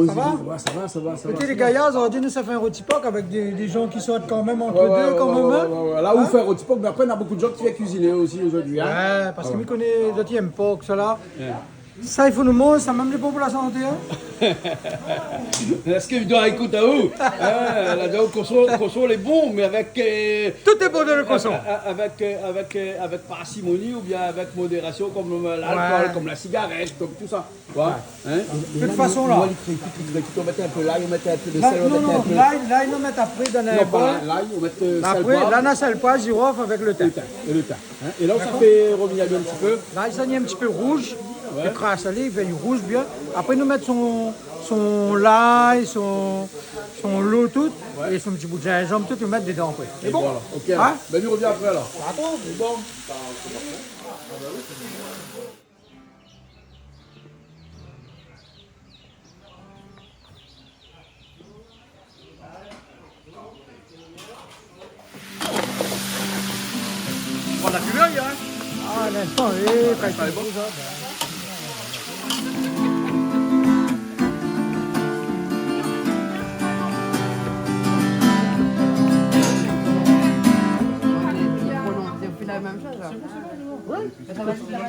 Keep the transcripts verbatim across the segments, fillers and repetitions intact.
Sa va ? Ouais, sa va, sa va, sa va, sa va. Ékout, lé gayar, zordi nou sa fé in roti pork avèk dé, dé jan ki sort kan mèm ant dé, kan mèm, hein. Ouais, ouais, ouais, ouais. La ou fé in roti pork, mé apré na bonpé de jan ki fé kuiziné osi zordi, hein. Ouais, parske mi koné zot i èm pork, sa la. Ouais. Sa i fo nou manz sa, mèm lé bon pou la santé, hein. Èske i doi ékout aou ? Hein, la di aou koson, koson lé bon, mé avèk, euh, tout lé bon dan le koson. A-, a-, avèk, euh, avèk, euh, avèk parsimoni oubien avèk modérasion, kom, euh, lalkol, kom la sigarèt, kom tout sa. Koi ? Hein ? De tout fason, la. Moin, li kré, li kré, li kré, ou mèt in pé lay, ou mèt in pé de sèl, ou mèt in pé... Non, non, non, lay, lay, nou mèt apré dan in bol. Non, pa lay, ou mèt, euh, sèl, poiv. Apré, la, na sèl, poiv, zirof avèk le tin. Le tin, hein. É la ou sa fé rovnir ali in ti pé. Lay sa ni in ti pé rouz. Ouais. Ékraz ali, i fé rouz bien. Apré nou mèt son, son lay, son, son lo tout, é son ti bout zinzanm tout, nou mèt dedan apré. Lé bon. Voilà, OK. Hein ? Ben nou rovien apré alor. Atann. Lé bon. Pran la kulèr, hein ? Ah, linstan, oui, pa lé bon.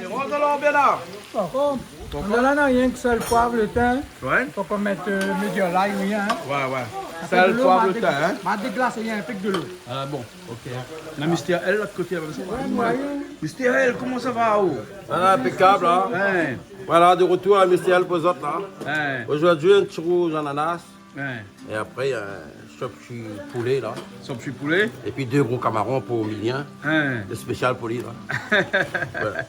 Rant alor, Bernard. Dakor. Dakor. Nou la, na rienk sèl, poiv, le tin. Ouais. Fo pa mèt, euh, média lay, rien, hein. Ouais, ouais. Sèl, poiv, le tin, hein. Ma déglas, néna in pé de lo. Ah bon, OK. Na Mister L lot koté la, sé pa... Ouais, moiyin. Mister L, koman sa va, oh ? Ah, inpékab, hein. Hein. Voilà, de retour à Mister L pou zot, la. Hein. Zordi, in ti rouz ananas. Ouais. É apré, euh, sop si poulé, la. Sop si poulé. Épi dé gro kamaron pou Milien. Hein. Lé spésial pou li, la. Voilà.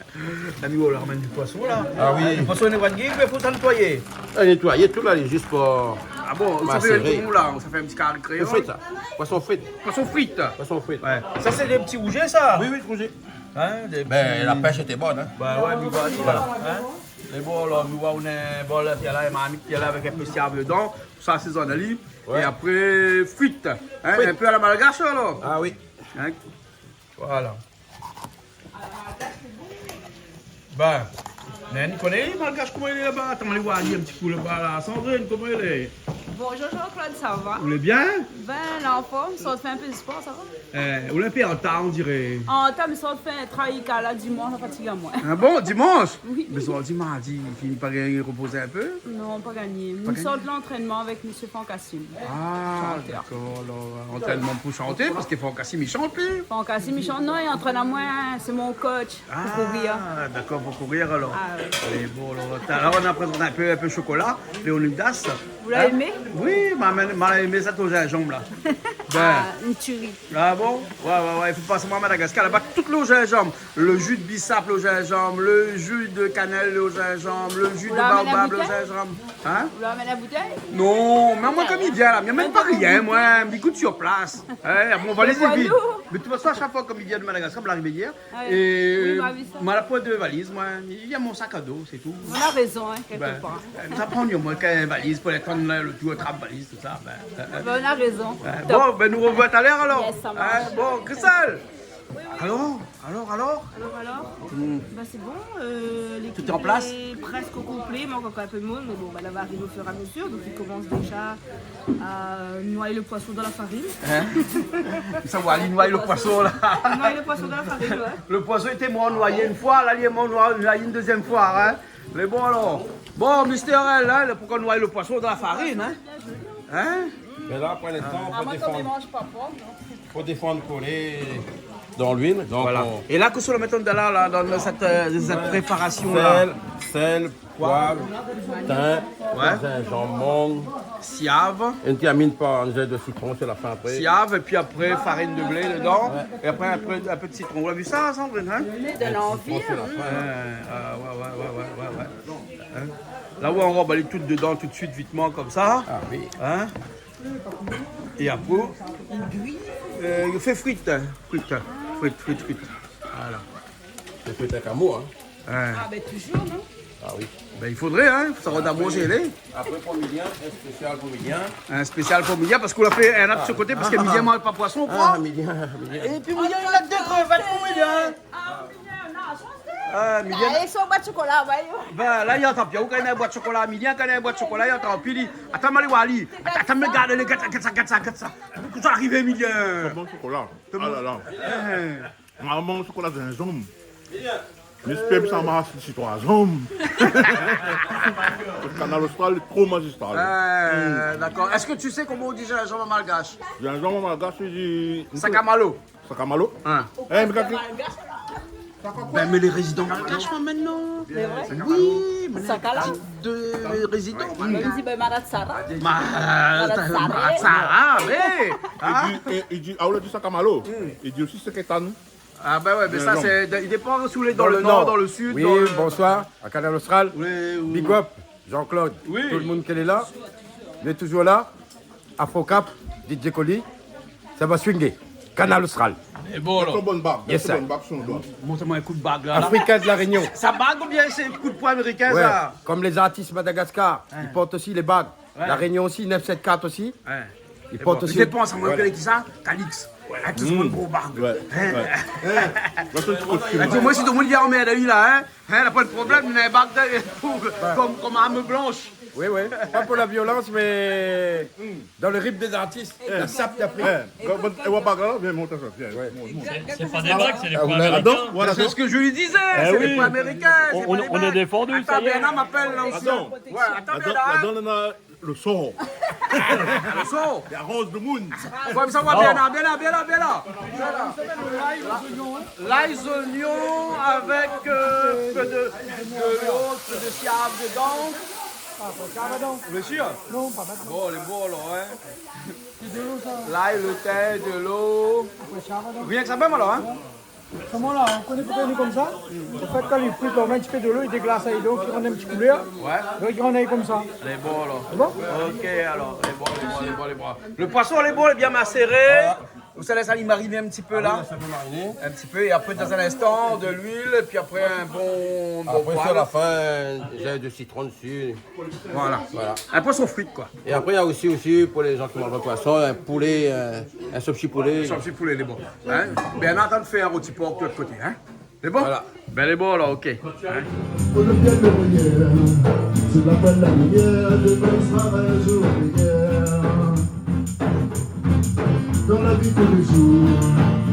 Ami, ou la ramèn di poison, la. Ah oui. Hein, le poison lé pa gingn, mé fo sa nétoiyé. Ah, nétoiyé tout, la, lé zis pou... Ah bon, sa fé... Maséré. Koman la, sa fé in ti kari kréol. Frit, sa. Poison frit. Poison frit. Poison frit. Ouais. Sa sé dé ti rouzé, sa ? Oui, oui, rouzé. Hein, dé ti... Ben, la pèsh lété bone, hein. Bah ouais, mé voilà. Hein ? Mé bon, alor, nou va, nou néna, bon, la, la marmit, la, avèk in pé siav dedan. Sa, sé zanali. Ouais. É apré, frit. Hein, frit. In pé a la malgash, alor. Ah oui. Hein ? Voilà. Ben, mé nou koné, malgash, koman i lé laba ? Atann, alé oir ali in ti kou laba, la. Sandrine, koman i lé ? Bonjour Jean-Claude, sa va ? Ou lé bien ? Ben, la, an form, sort fé in pé de spor, sa va ? Eh, ou lé in pé an tar, on diré. An tar, mé sort fé in travay la dimansh, la fatig amoin. Ah bon, dimansh ? Oui. Mé zordi mardi, fini pa gingn repozé in pé ? Non, pa gingn. Pa gingn. Nou sort lantrènman avèk Monsieur Franck Kassim. Ah, dakor. Alor, euh, antrènman pou shanté, parske Franck Kassim i shant pi. Franck Kassim i shant, non, i antrèn amoin, sé mon coach pou kourir. Ah, dakor, pou kourir, alor. Ah, oui. Lé bon, alor, talèr, nou la prézant in pé, in pé shokola, Léonidas. Ou la èmé ? Oui, ma, ma, ma èmé sa, o zinzanm, la. Ben. Ah, in turi. Ah bon ? Ouais, ouais, ouais, i fo pas amoin Madagascar, laba, tout lo zinzanm. Le jus de bissap, lo zinzanm, le jus de cannelle, lo zinzanm, le jus de baobab, lo zinzanm. Ou la amèn la boutèy ? Hein ? Ou la amèn la boutèy ? Non, mé moin, kan mi vien la, mi amèn pa rien, moin, mi gout sur place. Hein, mon valiz lé vid. Mé de tout fason, a shak foi, kan mi vien de Madagascar, mi ariv yèr, é ma la poin de valiz, moin, mi vien mon sak a do, sé tou. Ou na rézon, hein, kèlkepar. Ben, sa pran, moin, in valiz pou alé tann lo tour, trap valiz, tout sa, ben, euh, euh. Ben, ou na rézon. Top. Bon, ben, nou revoilà talèr, alor. Yes, sa marsh. Hein, bon, Christelle, Alor, alor, alor ? Alor, alor ? Hmm. Ben, sé bon, euh, lékip lé prèsk o konplé, mank ankor in pé de moun, mé bon, ben, la va arivé o fur é a mezur, donk i komans déza a noyé lo poison dan la farine. Hein ? Sa va, li noy lo poison, la. Noyé lo poison dan la farine, ouais. Lo poison lété mor noyé in foi, la, li lé mor noyé in dézièm foi, hein. Lé bon, alor. Bon, Mister L, hein, poukoué noy lo poison dan la farine, hein ? Hein ? Mé la, pou linstan, fo défann, fo défann kolé dan luil. Donk, voilà. É la, kosa ou la mèt andan la, la, dan sèt, euh, sèt préparasion la ? Sèl, sèl, poiv, tin, zinzanm, mang. Siav. In ti lamine pa, in zès de sitron, sé la fin apré. Siav, épi apré, farine de blé dedan. Ouais. É apré, in pé, in pé de sitron. Ou la vi sa, Sandrine, hein ? Li donn anvi, hein. Euh, euh, ouais, ouais. Hein ? La, ou anrob ali tout dedan, tout de suite, vitman, konmsa. Ah oui. Hein ? É apré, euh, fé frit, hein. Frit, hein. Frit, frit, frit. Voilà. Fé frit avèk amour, hein. Hein. Ah, ben, toujours, non ? Ah oui. Ben, i fodré, hein. Sa va d'abor zélé. Apré, pou Milien, in spésial pou Milien. In spésial pou Milien, parske ou la fé in ot koté, parske Milien i manz pa poison, koi. Ah, Milien, Milien. Épi Milien, li la dé krevèt pou Milien. Ah, Milien, non, sa sé Ah, Milien. Ah, é son boit shokola, ba, yo. Ba, la, li antan pi. Ou koné boit shokola, Milien koné boit shokola, li antan pi, li. Atann, ma alé oir ali. Atann, atann, mé gard, gard sa, gard sa, gard sa. Kosa la arivé, Milien ? Sa bon shokola. Ah la la. Eh. Normalman, shokola zinzanm. Mé sperm sa marsh si troi zanm. Kanal Austral lé tro mazistral. Euh, d'accord. Est-ce que tu sais comment on dit gingembre en malgache ? Ginzanm an malgash, i di sakamalo. Sakamalo ? Hein. Eh, mé kaka. Ben, mais les résidents malgaches, maintenant. Mais ouais. Oui, mais sakala. De résidents malgaches. I di, ben, maratsara. Ma-, maratsara, oui. Hein ? I di, eh, i di, ah, ou la di sakamalo. Hmm. I di osi seketan. Ah ben ouais, mais ça, c'est, il dépend si vous êtes dans le nord, dans le sud, dans le... Oui, bonsoir, à Kanal Austral. Oui, oui. Big up, Jean-Claude, tout le monde qui est là. Mé toujour la, Afro Cap, D J Koli, sa va swingé. Kanal Austral. Lé bon, la. Bonn bag, yes, sir. Bonn bag, son don. Mont amoin in kou d'bag, la. Africain de La Réunion. Sa bag oubien sé kou d'poing amérikin, sa ? Ouais, comme les artistes Madagascar, ils portent aussi les bagues. Ouais. La Réunion aussi, neuf sept quatre aussi. Ouais. Ils portent aussi. Lé bon. Lé bon, sa, moin, voilà. Koné kisa ? Calix. Voilà. Tout le monde gro bag. Ouais. Hein ? Ouais. Hein ? Bah, ça, c'est costume. Ah, dis-moi, si tout le monde vient en mer, lui, là, hein ? Hein, la pa de problèm, mé bag de, pou, comme, comme arme blanche. Oui, oui. Pas pour la violence, mais dans le rythme des artistes, la sape d'Afrique. Eh, bon, bon, eh, ouais, bag, la, viens, montre ça, viens, montre, montre. C'est, c'est pas des blagues, c'est des points américains. Ah, voilà, donc. C'est ce que je lui disais, c'est des points américains, c'est pas des blagues. Eh oui. On, on, on est défendus, ça y est. Attends, Bernard m'appelle, là, aussi. Attends, Bernard, hein. Attends, attends, non, non. Le son. Le son. La rose de moun. Kom sa, ou oi bien, bien, bien, bien. Lay, zoignon avèk, euh, pé de, de lo, pé de siav dedan. Bien sir. Bon, lé bon, alor, hein. Lay, lo tin, de lo. Rienk sa mèm, alor, hein. Koman la, ou koné poukoué i lé konmsa ? An fèt, kan li fri, ou mèt in ti pé dolo, li déglas ali, donk li rann in ti koulèr. Ouais. Donk li rann ali konmsa. Lé bon, alor. Lé bon ? Ok, alor, lé bon, lé bon, lé bon, lé bon. Lo poison, lé bon, lé bien maséré. Voilà. Ou sa lès ali mariné in ti pé la. Ah oui, sa i pé mariné. In ti pé, é apré, dan in instan, de luil, épi apré, in bon, bon poêl. Apré, sur la fin, j'ai du citron dessus. Voilà. Voilà. In poison fri, koi. É apré, néna osi, osi, pou lé jan ki manz pa poison, in poulé, in, in sopsi poulé. Sopsi poulé, lé bon. Hein ? Bernard, atann fé in roti por de lot koté, hein ? Lé bon ? Voilà. Ben, lé bon, alor, ok. Hein ? Pou lo bien de la rivièr, sou la pwint la rivièr, de bèl travay zour rivièr. Dan la vi tou lé zour,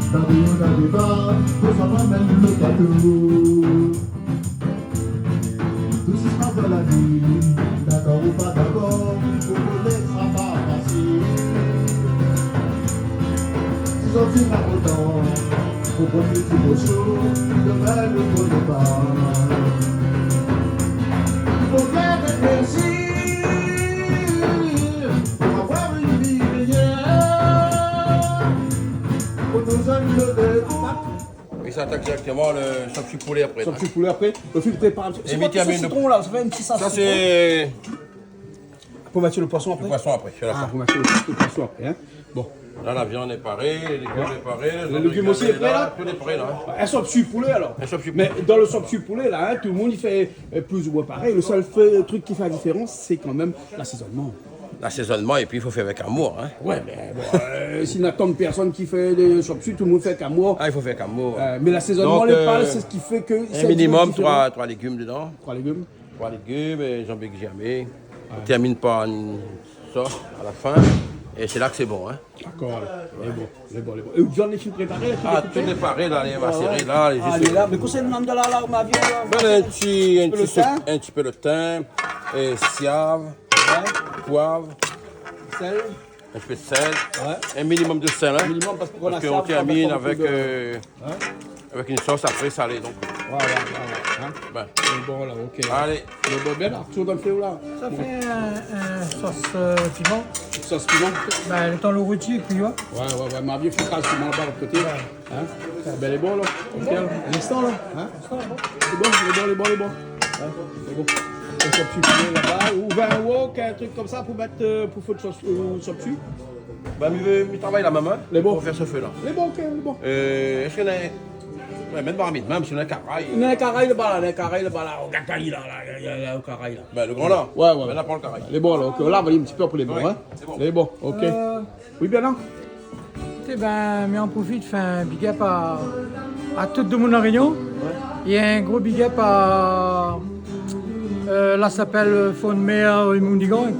la vi, nou na dé bar, fo sa va mèm lo gato. Tout sak i spas dan la vi, dakor ou pa dakor, ou koné sa va pasé. Si zot i na lo tan, fo profité lo zour, domin nou koné pa. Fo gard réfléshi pou avoir in vi méyèr. Fo nou zèm lo débou. É sa atak dirèkteman lo sopsi poulé apré, la. Sopsi poulé apré. Lo fil prépar. Sé koi, sa, sitron la, sa fé in ti sos sitron. Sa, sé pou mèt lo poison apré. Lo poison apré, sé la fin. Ah, pou mèt lo, lo poison apré, hein. Bon. La, la viann lé paré, lé légim lé paré, lé zandouy lé paré, la. Tout lé paré, la, hein. In sopsi poulé, alor. In sopsi poulé. Mé dan lo sopsi poulé, la, hein, tout lo moun i fé, euh, plis ou moin parèy. Lo sèl fé, trik ki fé la diférans, sé kan mèm lasézonman. Lasézonman, épi i fo fé avèk amour, hein. Ouais, mé bon, euh, si na tan de pèrsone ki fé dé sopsi, tout lo moun fé avèk amour. Ah, i fo fé avèk amour. Euh, mé lasézonman, donk, lé pa, euh, sé sak i fé ke sé in minimum diféran. Troi, troi légim dedan. Troi légim. Troi légim, é zanbriyé germé. Ouais. Ou tèrmine par in sos a la fin. É sé la ke sé bon, hein. Dakor, alor. Lé bon, lé bon, lé bon. É ou viann lé fine préparé, la, tout lé paré, la, lé maséré, la, lé zis la. Mé kosa i mank dan la, la, ou ma vi la ? Ben, in ti, in ti pé lo tin. In ti pé lo tin, é siav, poiv. Sèl. In ti pé de sèl. Ouais. In minimum de sèl, hein. Minimum, parske kan ou tèrmine avèk, euh, avèk in sos apré salé, donk. Ouais, ouais, ouais, ouais, hein. Ben. Lé bon, la, ok. Alé. Lé bon, bien, la, toujour dan lo fé, la. Sa fé in, in sos, euh, piman. Sos piman. Ben, lo tan lo roti i kui, ouais. Ouais, ouais, ouais, ma vi fé kaz piman laba, lot koté. Ouais. Hein ? Ben, lé bon, la. Ok, la. In instan, la. Hein ? Lé bon, lé bon, lé bon, lé bon. Hein ? Lé bon. In sopsi poulé laba, ou vin wok, in trik konmsa pou mèt, euh, pou fé sos, euh, sopsi. Ben, mi vé, mi travay la mèm, hein, pou fé so fé la. Lé bon, ok, lé bon. Euh, èske néna, ouais, mèm marmit, mèm si néna karay. Néna karay laba, la, néna karay laba, la. Rogard ali, la, la, la, la, karay, la. Ben, lo gran, la. Ouais, ouais. Mé la, pa lo karay. Lé bon, la, ok. La, voila in ti pé pou lé bon, hein. Lé bon, ok. Euh, oui, bien, la. Ékout, ben, mi an profit fé in big up a, A tout demoun La Rényon, é in gro big up a, euh, La Sapèl, Fon de Mèr, Mounigan.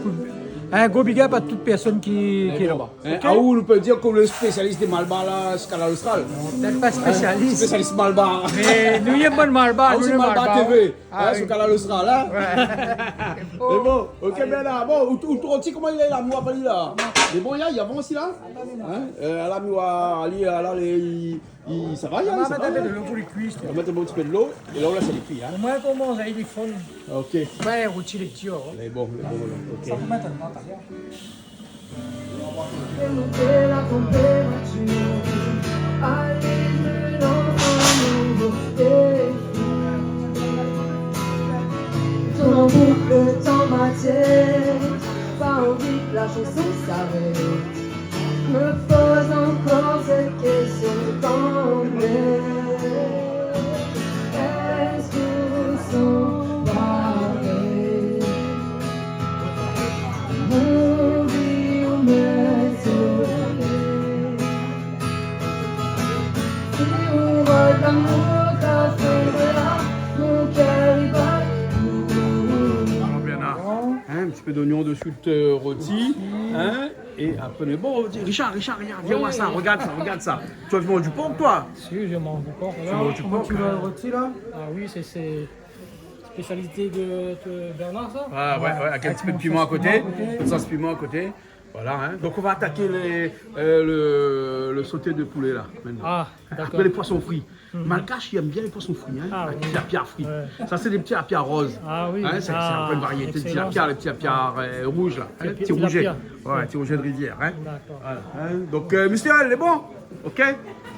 In gro big up a tout pèrsone ki, ki lé laba. Hein, OK? Ah, ou nou pé dir ke le spésialis dé Malbar la, su Kanal Austral. Pétèt pa spésialis. Spésialis Malbar. Mé nou, i yèm bann Malbar, nou, sé Malbar T V. Ah oui. Su Kanal Austral, hein? Ouais. Mé bon, OK, bin la, bon, ou, ou, ou, koman i lé la, nou apèl la? Mé bon, i avans osi la. Hein? Euh, la, nou, ali, la, lé, i, i, sa va, i, sa va, hein? Mèt in ti pé dolo pou lé kui. Nou mèt in ti pé dolo, é la, ou lès ali kui, hein? Omoin, pou manzé, li fonn. OK. Ouais, roti lé ti, hein. Lé bon, lé bon, lé bon, OK. Sa, fo mèt in ti pé. Fé monté la tanpératir, alé, mi lans in nouvo défi. Tourn an boukl dan ma tèt, pa anvi ke la shanson i arèt. Mi poz ankor sèt késtion, tanmèr. Èske ou san parèy? Mon vi ou mèt solèy. Si ou rod lamour, ka fé la, mon kèr i bat pou ou. Alors, Bernard, hein, un petit peu d'oignon dessous le rôti, hein, et après, bon, Richard, Richard, regarde, viens voir ça, regarde ça, regarde ça. Tu as mangé du porc, toi? Si, je mange du porc. Tu manges du porc, hein? Comment tu vois le rôti, là? Ah oui, c'est, c'est spécialité de, de Bernard, ça? Ah ouais, ouais, avec un petit peu de piment à côté, une sauce piment à côté. Voilà, hein. Donc on va attaquer les, euh, le, le sauté de poulet, là, maintenant. Ah, d'accord. Après les poissons frits. Mhm. Malgache, i yèm bien les poissons frits, hein. Ah oui. Avec des tilapia frits. Ouais. Ça, c'est des petits tilapia roses. Ah oui. Hein, c'est, c'est une variété de tilapia, les petits tilapia, euh, rouges, là. Hein, tilapia. Petit rouget. Ouais, petit rouget de rivière, hein. D'accord. Voilà, hein. Donc, euh, Mister L, lé bon? OK.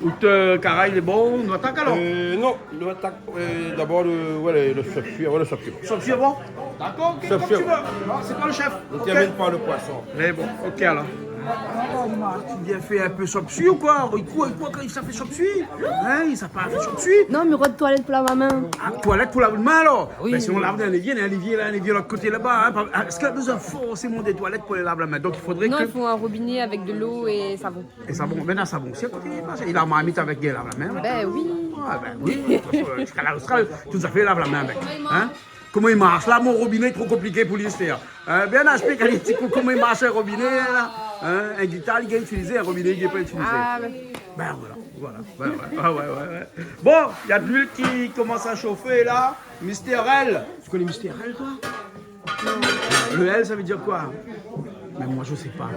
Out, euh, karay lé bon, nou atak alor? Euh, non, nou atak, euh, d'abord le, ouais, le, le chop suey, ouais, le chop suey. Chop suey, bon? D'accord, OK, comme tu veux. Chop suey. Ah, c'est toi le chef. OK. On termine par le poisson. Lé bon, OK alor. Ah, Marc, tu viens faire un peu chop suey ou quoi? I kour, i kour kan i sa fé chop suey. Hein, i sa pa fé chop suey. Non, mi rod toilèt pou lav la min. Ah, toilèt pou lav la min alor? Oui. Ben, si ou lav dan lévié, lévié la, lévié lot koté laba, hein. Èske ou la bezoin forséman dé toilèt pou lav la min? Donc il faudrait que... Non, il faut un robinet avec de l'eau et savon. É savon, mé na savon osi a koté, i la marmit avèk dé lav la min. Ben oui. Ah, ben oui, de tout fason, euh, ziska la Austral, tout zafèr lav la min avèk. Hein? Koman i marsh la, mon robiné lé tro konpliké pou li, sé, hein? Bien, esplik ali in ti kou koman i marsh in robiné la. Hein? In gitar, li gingn itilizé, in robiné, li gingn pa itilizé. Ah, ben. Ben voilà, voilà. Ouais, ouais, ouais, ouais, ouais. Bon, il y a de l'huile qui commence à chauffer là. Mister L. Tu connais Mister L, toi? Le L, ça veut dire quoi? Mais moi, je sais pas.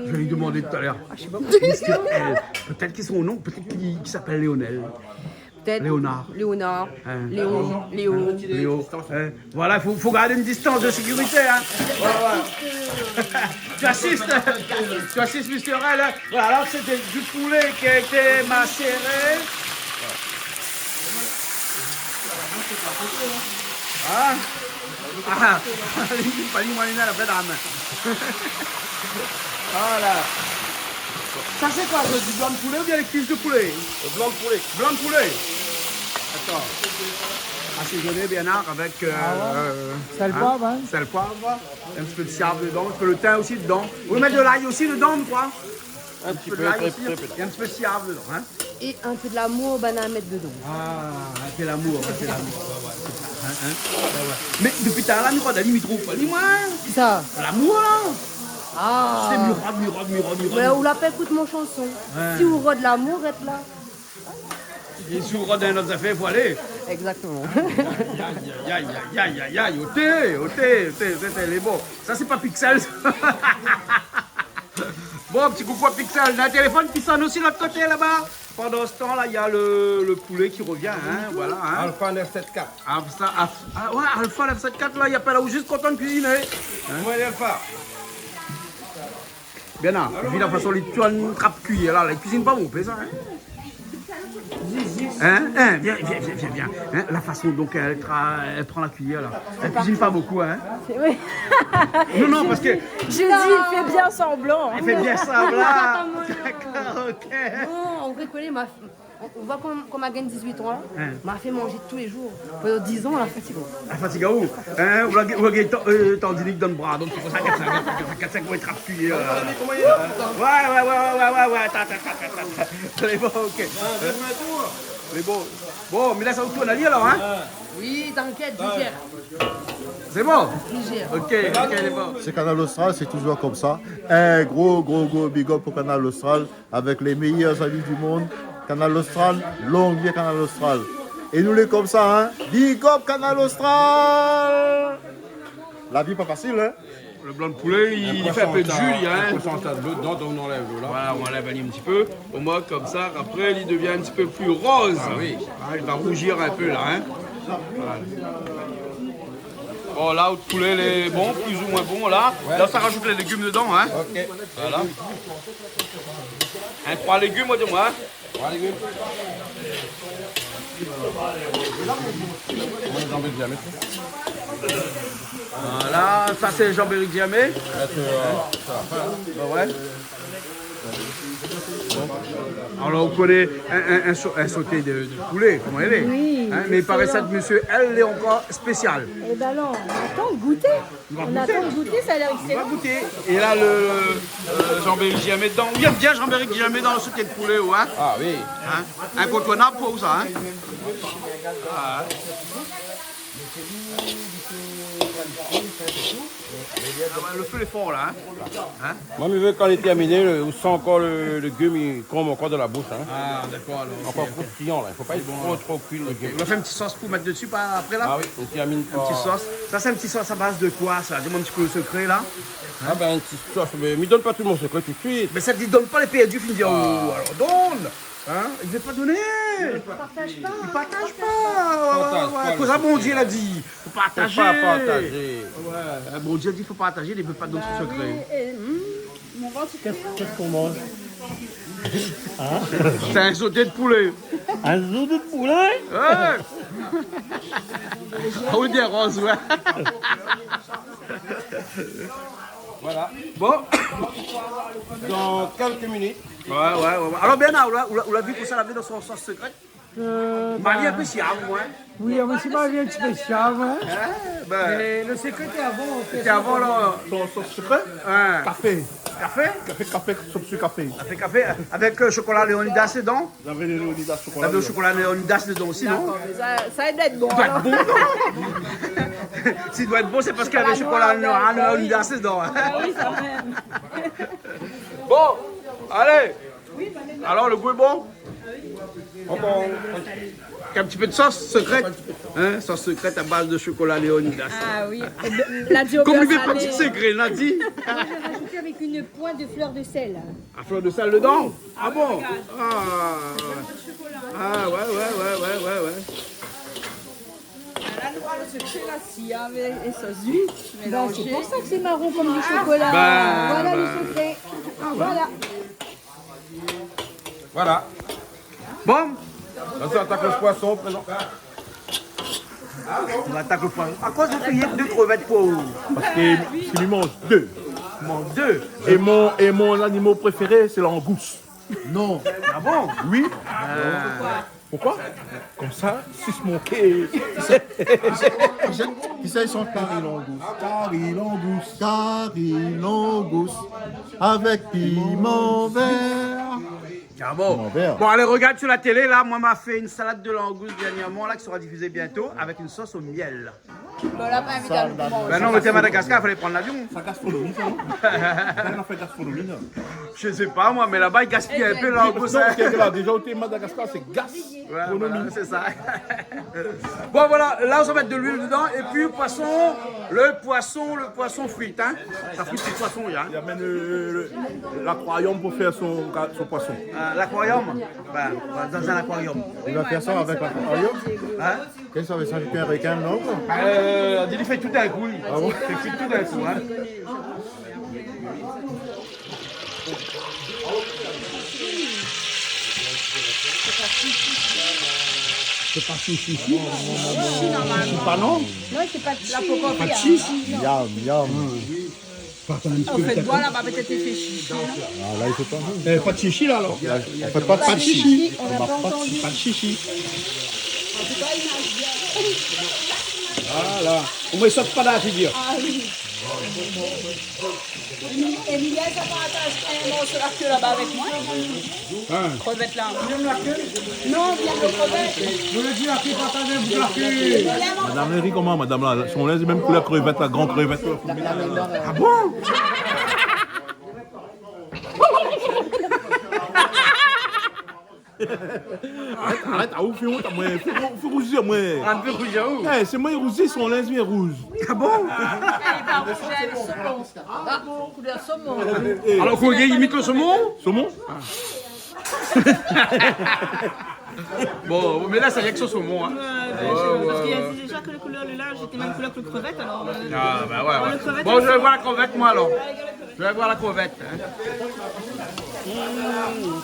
Je vais lui demander tout à l'heure. Ah, je sais pas. Mister L. Peut-être que son nom, peut-être qu'il, qu'il s'appelle Lionel. Peut-être. Léonard. Léonard. Hein. Léo. Léo. Léo. Hein. Voilà, il faut, faut garder une distance de sécurité, hein. Ouais, ouais. Tu assistes, tu assistes, Mister L, hein. Voilà, alors c'était du poulet qui a été macéré. Hein? Ah, li di pa li, moin, li na la fèt a la min. Voilà. Ça, c'est quoi, c'est du blanc de poulet ou bien les cuisses de poulet? Le blanc de poulet. Blanc de poulet. D'accord. Assaisonné bien avec, euh, sel, poivre, hein. Sel, poivre. Un petit peu de siav dedans, un petit peu le thym aussi dedans. Vous mettez de l'ail aussi dedans, quoi. Un petit peu, très, très peu. Et un petit peu de siav dedans, hein. Et un peu de lamour, banna mèt dedan. Ah, un peu lamour, un peu lamour. Ouais, ouais, c'est ça. Hein, hein. Ouais, ouais. Mé dopi talèr la, mi rod ali, mi trouv pa li, moin. Kisa? Lamour la. Ah. Sé mi rod, mi rod, mi rod, mi rod. Mé ou la pa ékout mon shanson. Ouais. Si ou rod lamour, rès la. É si ou rod in lot zafèr, fo alé. Exactement. Aïe, aïe, aïe, oté, oté, oté, oté, lé bon. Ça, c'est pas Pixel, ça. Bon, petit coucou à Pixel. Na in téléfone qui sonne aussi de l'autre côté là-bas. Pendant ce temps-là, il y a le, le poulet qui revient, hein, voilà, hein. Alpha neuf sept quatre. Ah, ça, ah, ah, ouais, Alpha neuf sept quatre, là, il appelle juste quand on cuisine, hein. Hein? Ouais, Alpha. Bernard, vu la fason li tourn, trap kuiyèr la, la kuizine pa bonpé sa, hein? Hein? Hein? Viens, viens, viens, viens, viens. Hein? La fason donk èl tra-, èl pran la kuiyèr la. Èl kuizine pa bonpé, hein? C'est, oui. Non, non, parce que... Je dis, il fait bien semblant. Èl fé bien semblan. D'accord, OK. Non, on rigole, ma On, on voit comme, comme elle gagne dix-huit ans, hein. Hein. M'a fait manger tous les jours. Pendant dix ans, la fatigue. La fatigue, oh. Hein, ou la, ou la, tan-, euh, tandinique dans le bras. Donc, c'est pour ça qu'elle s'arrête, qu'elle s'arrête, qu'elle s'arrête, qu'elle s'arrête. Ouais, ouais, ouais. Attends, attends, attends, attends. C'est bon, OK. Ah, donne-moi un tour. Lé bon. Bon, mi lès aou tourn ali alor, in ? Oui, t'inquiète, je gère. Sé bon ? Je gère. Ok, ok, lé bon. C'est Kanal Austral, c'est toujours comme ça. Un gros, gros, gros big up pour Kanal Austral, avec les meilleurs amis du monde. Kanal Austral, longue vie à Kanal Austral. Et nous, lé comme ça, in ? Big up Kanal Austral ! La vie pa fasil, in ? Le blanc de poulet, il fait un peu de jus, il y a un pourcentage d'eau dedans, donc on enlève l'eau là. Voilà, on enlève un petit peu. Au moins, comme ça, après, il devient un petit peu plus rose. Ah oui. Hein, il va rougir un peu là, hein. Voilà. Bon, là, le poulet, il est bon, plus ou moins bon, là. Ouais. Là, ça rajoute les légumes dedans, hein. Ok. Voilà. Un trois légumes, moi, de moi, hein. Voilà, les gars. Moi, j'ai envie de dire, mais voilà, sa sé janbéri diamé. Là, tu, euh, ça va pas, hein. Ba oué. Alor, ou koné in, in, in so-, in soté de, de poulé, koman i lé. Oui, mé i paré sa de mésyé, èl, lé ankor spésial. Ébin alor, atann, gouté. Nou va gouté. Nou atann gouté, sa la lèr ékselan. Nou va gouté. É la, le, euh, janbéri diamé dedan. Ou yèm bien janbéri diamé dan le soté de poulé, ou, in ? Ah oui. In ? Inkontournab pou ou sa, in ? Ah. Ah oué, le fé lé for la, in ? In ? Moin, mi vé kan li lé tèrminé, le, ou san ankor le, le légim, li konm ankor dan la boush, in. Ah, dakor, alor, ankor kroustiyan, la. I fo pa tro, tro kui le légim. Ou va fé in ti sos pou mèt desi, pa, apré, la ? Ah oui, ou tèrmine pa. In ti sos. Sa, sé in ti sos a baz de koi, sa ? Di amoin in ti pé le sekré, la. Ah bin, in ti sos, mé mi donn pa tout mon sekré tout de suit. Mé sa, di donn pa, lé pèrdi, fine di, oh, alor donn. In ? Li vé pa doné. Li partaz pa. Li partaz pa. Partaz pa. Kosa Bondié la di ? Fo partazé. Fo pa partazé. Oué, in, Bondié la di fo partazé, li vé pa donn son sekré. Ba oui, é, hmm, mon vant i kri. Qu'est-ce, qu'est-ce qu'on mange ? In ? Sé in soté de poulé. In soté de poulé ? Oué. Ah oui, bien rose, oué. Voilà. Bon. Dan kèlk minit. Oué, oué, oué, oué. Alor, Bernard, ou la, ou la, ou la vi kosa la mèt dan son sos sekré ? Euh, mari in pé siav, oué. Oui, mé sé mari in ti pé siav, in. In, bin. Mé le sekré té avan, an fèt. Té avan, la. Son, son sekré ? In. Kafé. Kafé ? Kafé, kafé, sop su kafé. Kafé, kafé, avèk, euh, shokola Léonidas dedan. Lavé Léonidas shokola. Lavé shokola Léonidas dedan osi, non ? Dakor, mé sa, sa i doi èt bon, alor. I doi èt bon, non ? Si i doi èt bon, sé parske lavé shokola Léonidas dedan. Shokola Léonidas, ba oui. Ah oui, sa mèm. Bon, alé. Alor, le gou lé bon ? Ankor. Avèk in ti pé de sos sekré. In, sos sekré a baz de shokola Léonidas. Ah oui. É de, la di o bèr salé. Kom li vé pa di sekré, la di. Moi, je vais rajouter avec une pointe de fleur de sel. A flèr de sèl dedan ? Oui. Ah bon ? Regarde. Ah. Ah, oué, oué, oué. La, nou va le sekré la, si, avèk, é sa, zis, bin, sé pou sa ke sé maron kom du shokola. Ah. Voilà le sekré. Voilà. Voilà. Bon. La, nou atak le poison, prézan. Nou atak le poison. Akoz ou fé dé krevèt pou ou ? Parske, parske mi manz dé. Ou manz dé ? É mon, é mon zanimo préféré, sé langous. Non. Ah bon ? Oui. Ah. Pourquoi ? Comme ça, suce mon cul. Kisa i shant Kari Langous ? Kari Langous, Kari Langous, avec piment vert. Ah bon ? Piment vert. Bon, alé, regard sur la télé, la, moin, ma fé une salade de langouste dernièrement, la, qui sera diffusée bientôt, avec une sauce au miel. Bon, la pa invité à l'autre. Bin non, mé té Madagascar, falé prann lavion. Sa gastronomi, sa, non ? Sa i fé gastronomi, non ? Je sais pas, moi, mais là-bas, ils gaspillent un peu leur... Non, parske la, déza, ou té Madagascar, sé gas. Ouais, voilà, c'est ça. Bon, voilà, là, on va mettre de l'huile dedans, et puis le poisson, le poisson, le poisson frit, hein. Ça frit le poisson, hein. Il amène, euh, le, l'aquarium pour faire son, son poisson. Euh, l'aquarium ? Ben, dans un aquarium. Il va faire ça avec l'aquarium ? Hein ? Kèl sa vé sa, in rekin, non ? Euh, di li fé tout d'un coup, li. Ah bon ? Li fé tout d'un coup, hein. Sé pa shishi. Shishi, normalman. Shishi pa, non ? Non, sé pa shishi. Pa shishi. Miam, miam. Ou fé boi laba, pétèt li fé shishi, non ? Ah, la, i fé pa. Eh, pa de shishi, la, alor. La, on fait pas de shishi. On n'a pas entendu. Pas de shishi. Voilà. Omoin i sort pa dan la figir. Ah oui. Émilie, Émilie, sa partaj in morso la ke laba avèk moin. Hein ? Krevèt la. Non, vien lo krevèt. Madam la i ri koman, madam la ? Son linz mèm koulèr krevèt la, gran krevèt la. Ah bon ? Arèt, arèt, ah, ou fé ont amoin, fé, fé rouzi amoin. Ah, fé rouzi aou ? Eh, sé moin i rouzi, son linz lé rouz. Ah bon ? Ah, bon, koulèr somon. Eh, eh. Alor, koman i imit lo somon ? Somon ? Ah. Bon, mé la, sa i èk son somon, hein. Ouais, ouais, ouais, parce qu'il a dit déjà que le couleur, le linge était même couleur que le crevette, alors, euh, ah, bah ouais, alors, ouais. Le crevette, bon, je vais voir la crevette, moi, alors. Je vais voir la crevette, hein. Mmh,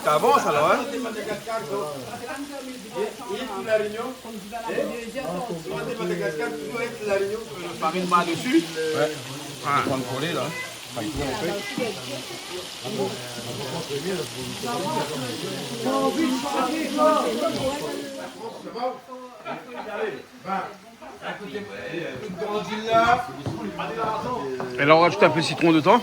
ça avance, alors, hein. Farine par-dessus. Ouais. Ah. Faut le coller, là. Enfin, il faut, en fait. É la, ou rajout in pé sitron dedan.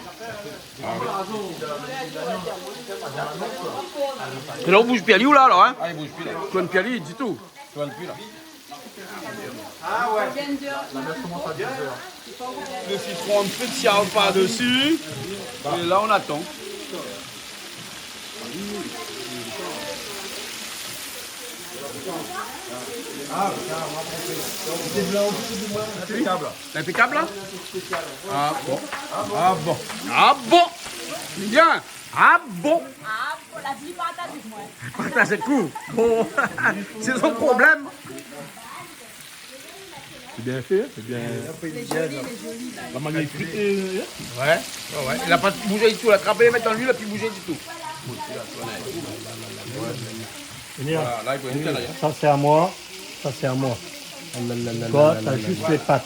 É la, ou bouj pi ali, ou la, alor, hein ? Ah, i bouj pi, la. Tourn pi ali ditou. Tourn pi, la. Lo sitron, in pé de siav par-dessus. É la, on attend. Inpékab. Inpékab, la ? Ah bon. Ah bon. Ah bon. Bien. Ah bon. Ah bon, la di partaj avèk moin. Partaj avèk ou. Bon. Sé son problèm. Sé bien fé, hein, sé bien. Lé zoli, lé zoli, la. La manièr frit, euh, ouais, ouais, ouais. La pa bouzé ditou, la trapé, mèt dan luil, la pi bouzé ditou. Voilà, la, i fo in tel, hein. Sa, sé amoin. Sa, sé amoin. Ah la la la. Toi, la, t'as juste les pattes.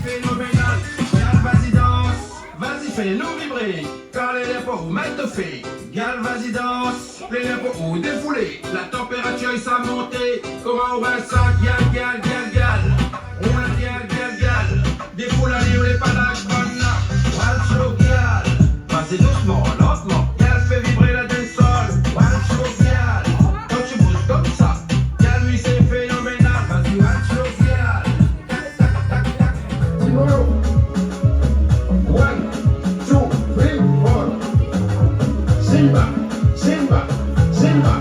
Fenoménal, gars, vas-y, danse. Vas-y, fais-nous vibrer. Kan lé lèr pou ou mèt o fé, gal, vas-y, dans. Lé lèr pou ou défoulé. La tanpératir i sa monté. Koman ou résant, gal, gal, gal, gal. Ou la gal, gal, gal. Défoul ali, ou lé pa la bann la. Wine show, gal. Vas-y, dousman, lantman. Gal, fé vibré la dancehall. Wine show, gal. Kan ou bouz konmsa, gal, oui, sé fénoménal. Vas-y, wine show, gal. One, two, three, four. Simba, simba, simba.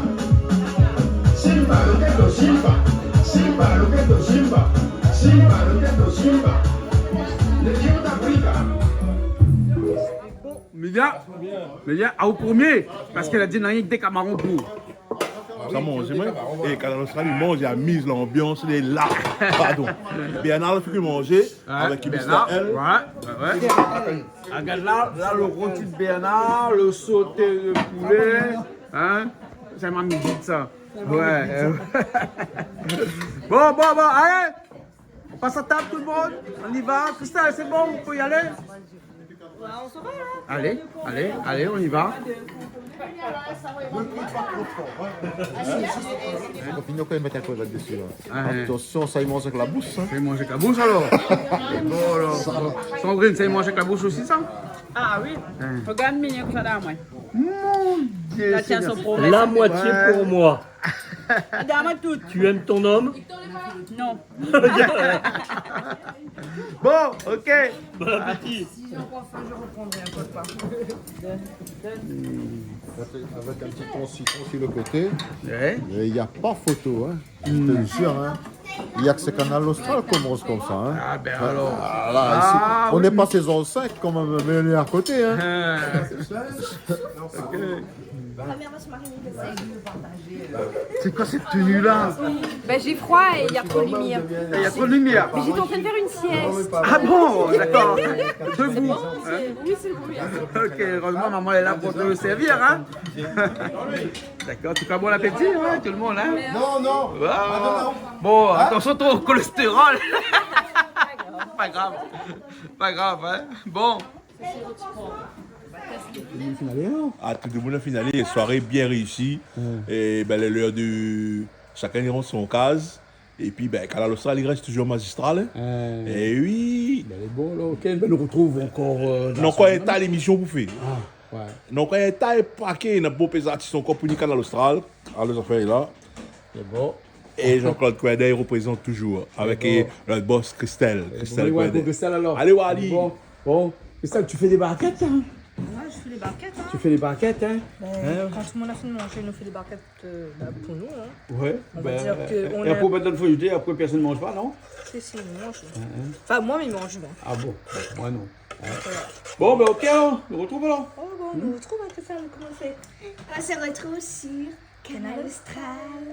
Simba, look at the simba. Simba, look at the simba. Simba, look at the simba. Le dieu d'Afrique. Média, média, ah, o promié, parské la di na rienk dé kamaron pou ou. Sa manzé, moin. É, Kanal Austral i manz, i amiz, lanbians lé la. Pardon. Bernard la fé ke manzé, ouais, avèk Ibis Bernard, L. Ouais, ouais, ouais. Agard la, la, lo roti de Bernard, lo soté de poulé, hein. Sé ma mizit, sa. Ouais, euh. Bon, bon, bon, alé. On passe à table, tout le monde. On y va. Christelle, c'est bon, on peut y aller. Allez, allez, allez, on y va. Fo fini kan mèm mèt in pé la-dsi, la. Ah, ouais. Atansion, sa i manz avèk la boush, hein. Sa i manz avèk la boush, alor. Bon, alor. Sandrine, sa i manz avèk la boush osi, sa ? Ah oui. Hein. Regard, mé sa la, moin. Mon Dieu, la tien Seigneur. Son problème. La moitié, ouais, pour moi. Donn amoin tout. Tu aimes ton homme ? Non. Bon, ok. Bon appétit. Si j'en vois faim, je reprendrai un peu de pain. Avec un petit pont citron sur le côté. Ouais. Mais il n'y a pas photo, hein. Hmm. Je te le jure, hein. Il y a que ce Kanal Austral qui commence comme ça, hein. Ah, ben alors. Ah, là, ici, ah, on n'est pas saison cinq quand même, mais on est à côté, hein. Ah. Ok. C'est quoi cette tenue-là ? Ben, j'ai froid et il y a trop de lumière. Il y a trop de lumière. Mais j'étais en train de faire une sieste. Ah bon, d'accord. Debout, hein ? Oui, c'est bon. Ok, heureusement, maman est là pour te servir, hein ? D'accord, en tout cas, bon appétit, hein, tout le monde, hein ? Non, non. Waouh. Attends, non. Bon, hein ? Attention, ton cholestérol. Pas grave. Pas grave, hein ? Bon. Ah, tout le monde la fine alé, soirée bien réussie. Hmm. Et ben, lé lèr de chacun i rant son kaz. Épi, bin, Kanal Austral, li rès toujour mazistral, in. É oui. Bin, lé bon, la, OK. Bin, nou artrouv ankor, euh, dan in ta lémision pou fé. Ah, ouais. Nou ankor in ta paké, na bonpé zartis ankor pou ni Kanal Austral. Alor, zafèr la. Lé bon. É Jean-Claude Coindin i reprézant toujour avèk, euh, nout boss Christelle. Christelle Coindin. Christelle, alor. Alé, Wally. Bon. Bon. Christelle, tu fais des barquettes, hein ? Ouais, je fais les barquettes, hein. Tu fais les barquettes, hein ? Hein ? Bin, kan tout le monde a fini manzé, nou fé dé barkèt, euh, bah, pou nou, hein. Ouais, bin, é apré, nou fé dé, apré, pèrsone i manz pa, non ? Si, si, nou manz. Hein, hein. Enfin, moi, mi manz, moi. Ah bon ? Moi, non. Hein ? Voilà. Bon, bin, OK, alor, nou artrouv, alor. Oh, bon, nou artrouv, hein, sé sa, nou komans. On se retrouve sur Kanal Austral.